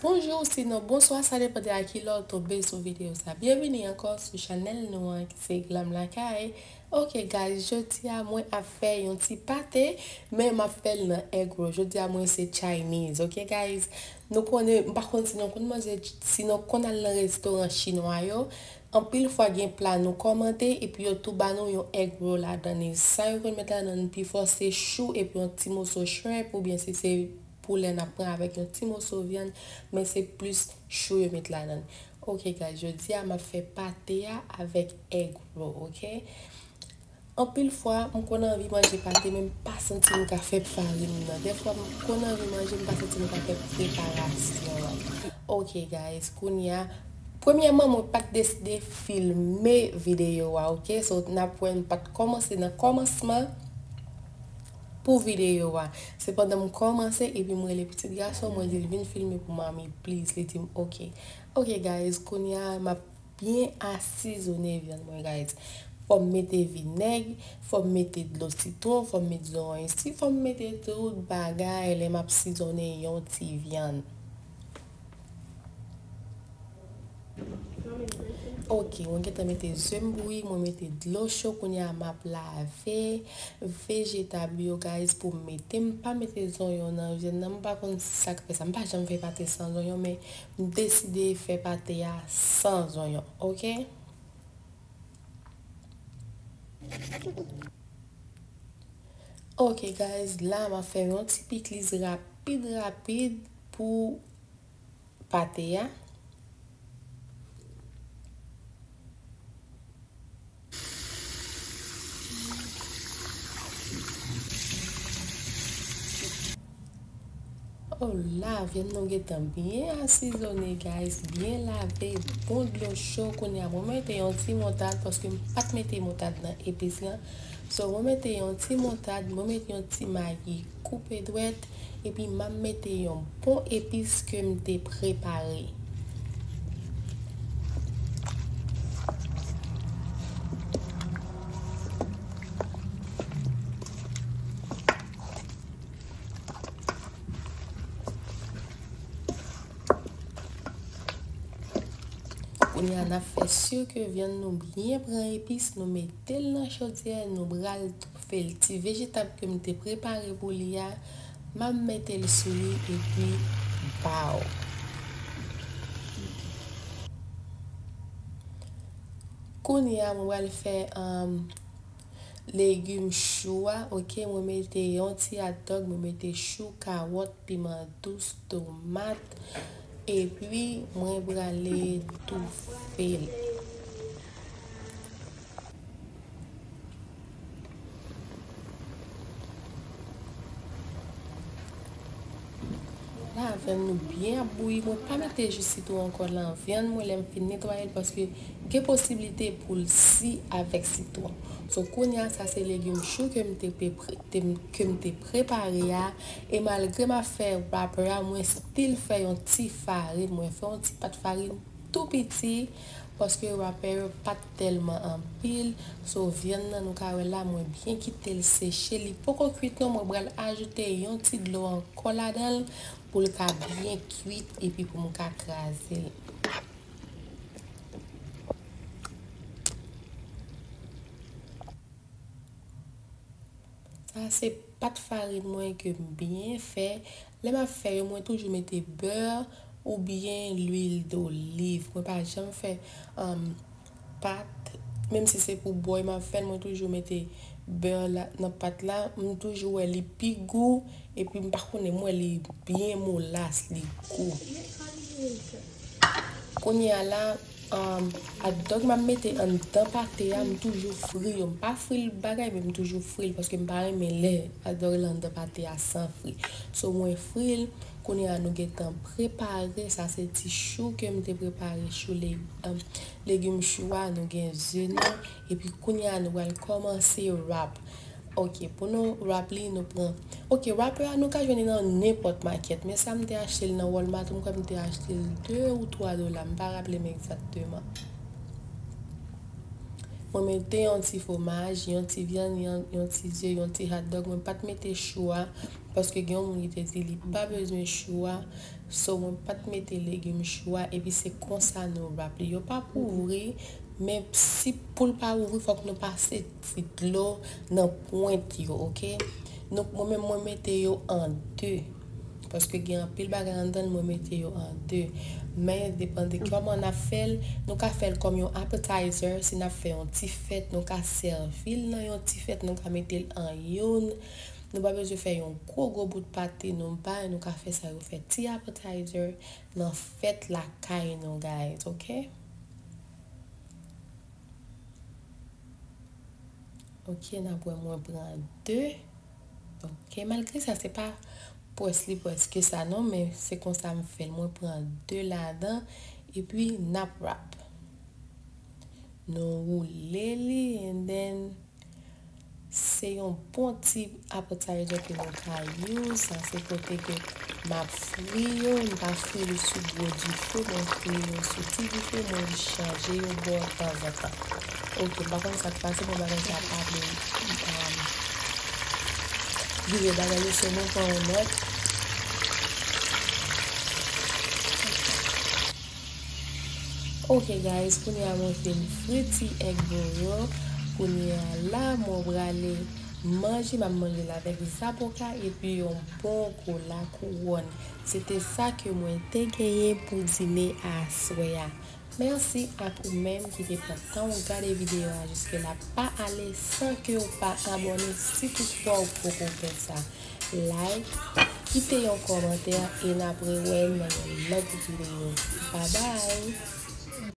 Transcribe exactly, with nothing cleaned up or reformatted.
Bonjou, sinon bonswa, sa depann de a ki lè w tonbe sou videyo sa. Byenvini ankò sou chanèl nou an ki se Glam Lakay. Ok guys, jodi a mwen ap fè yon ti pate, men m ap fè l nan egg roll. Jodi a mwen se Chinese, ok guys? Nou konnen, m pa konn si nou konn manje, si nou konn al nan restoran chinwa yo, anpil fwa gen pla nou kòmande epi yo tou ba nou yon egg roll ladan. E sa yo konn met ladan pifò se chou epi yon ti moso shrimp oubyen si se poulè n ap pran avèk yon ti moso vyann, men se plis chou yo met ladan. Ok guys, jodi a m ap fè pate a avèk egg roll, ok? Anpil fwa, m konn anvi manje pate, men m pa santi m ka fè farin nan. Dèfwa, m konn anvi manje, m pa santi m ka fè preparasyon an. Ok guys, kounye a, premyèman, mwen pa t deside filme videyo a, ok? So, n ap wè, m pa t kòmanse nan kòmansman pou videyo a. Se pandan m kòmanse, epi m rele pitit gason, mwen di l vin filme pou manmi, please. Li di m, ok. Ok guys, kounye a, m ap byen asizone vyann mwen, guys. Fò m mete vinèg, fò m mete dlo sitwon, fò m mete zoranj si, fò m mete tout bagay lè m ap sizone yon ti vyann. Ok, mwen gentan mete ze m bouyi, mwen mete dlo cho, kounye a m ap lave vejetab yo, guys, pou m mete. M pa mete zonyon nan vyann nan, m pa konn sa k fè sa. M pa janm fè pate san zonyon, men m deside fè pate a san zonyon, ok? Ok, guys, la m ap fè yon ti pikliz rapid, rapid pou pate a. Oh la, vyann nou gentan byen asizone, guys, byen lave, bon dlo cho. Kounye a, mwen mete yon ti moutad, paske m pa t mete moutad nan epis lan. So, mwen mete yon ti moutad, mwen mete yon ti magi koupe dwèt, epi m ap mete yon bon epis ke m te prepare. Kounye a, n ap fè si ke vyann nou byen pran epis, nou mete l nan chodyè, nou pral toufe l. Ti vejetab ke m te prepare pou li a, m ap mete l sou li epi baw. Kounye a, mwen pral fè, um, legim chou a, ok, mwen mete yon ti hot dog, mwen mete chou, kawòt, piman dous, tomat, epi mwen prale toufe l. La, vyann nou byen ap bouyi. Mwen pa mete ji sitwon ankò nan vyann mwen lè m fin netwaye l, paske gen posiblite pou l si avèk sitwon. So, kounye a, sa se legim chou ke m te pe pre-, te m, ke m te prepare a. E malgre m ap fè wrapper a, mwen still fè yon ti farin. Mwen fè yon ti pat farin tou piti, paske wrapper yo pa t tèlman anpil. So, vyann nan, nou ka wè la, mwen byen kite l seche. Li poko kwit non, mwen pral ajoute yon ti dlo ankò ladan l pou l ka byen kwit epi pou m ka kraze l. Sa se pat farin mwen ke m byen fè. Lè m ap fè yo, mwen toujou mete bè oubyen lwil doliv. Mwen pa janm fè, um, pat, menm si se pou bòy m ap fè l, mwen toujou mete bè la, nan pat la. M toujou wè li pi gou, epi m pa konnen, m wè li byen molas, li gou. Kounye a la, um, hot dog m ap mete anndan pate a, m toujou fri yo. M pa fri l bagay, men m toujou fri l, paske m pa renmen lè hot dog la anndan pate a san fri. So, mwen fri l, kounye a nou gentan prepare, sa se ti chou ke m te prepare, chou le-, um, legim chou a, nou gen ze nan, epi kounye a nou pral kòmanse wrap. Ok, pou nou wrap li, nou pran. Ok, wrapper a nou ka jwenn li nan nenpòt makèt, men sa m te achte l nan Walmart, m kwè m te achte l de ou twa dola, m pa raple m egzakteman. Mwen mete yon ti fwomaj, yon ti vyann, yon, yon ti ze, yon ti hotdog. Mwen pa t mete chou a, paske gen yon moun ki te di li pa bezwen chou a. So, mwen pa t mete legim chou a, epi se konsa nou wrap li. Yo pa pou ouvri, men si pou l pa ouvri, fòk nou pase ti dlo nan pwent yo, oke? Donk, mwen menm, mwen mete yo an de. Paske gen anpil bagay anndan l, mwen mete yo an de. Men, depann de kòman n ap fè l, nou ka fè l kòm yon appetizer, si n ap fè yon ti fèt, nou ka sèvi l nan yon ti fèt, nou ka mete l an youn. Nou pa bezwen fè yon gwo, gwo bout pate, nou bay, nou ka fè sa yo fè ti appetizer nan fèt lakay nou, guys, oke? Oke, n ap wè mwen pran de. Oke, malgre sa, se pa pwès li pwès ke sa non, men se konsa m fè l. Mwen pran de ladan, epi n ap wrap. Nou woule li, and then se yon bon ti appetizer ke nou ka use. Sa se kote ke m ap fri yo, m pa fri li sou gwo dife, mwen fri yo sou ti dife, mwen chanje yo bò tanzantan. Oke, m pa konn sa k pase, men bagay sa pa vle, um, vire bagay yo, so mwen pran yon lòt. Oke, guys, kounye a mwen fin fri ti egg roll yo. Kounye a la, mwen prale manje, m ap manje l avèk zaboka epi yon bon kola kouwòn. Se te sa ke mwen te genyen pou dine aswè a. Mèsi ak ou menm ki te pran tan w gade videyo a jiske la. Pa ale san ke w pa abòne si toutfwa w poko fè sa. Like, kite yon kòmantè e n ap rewè nan yon lòt videyo. Babay!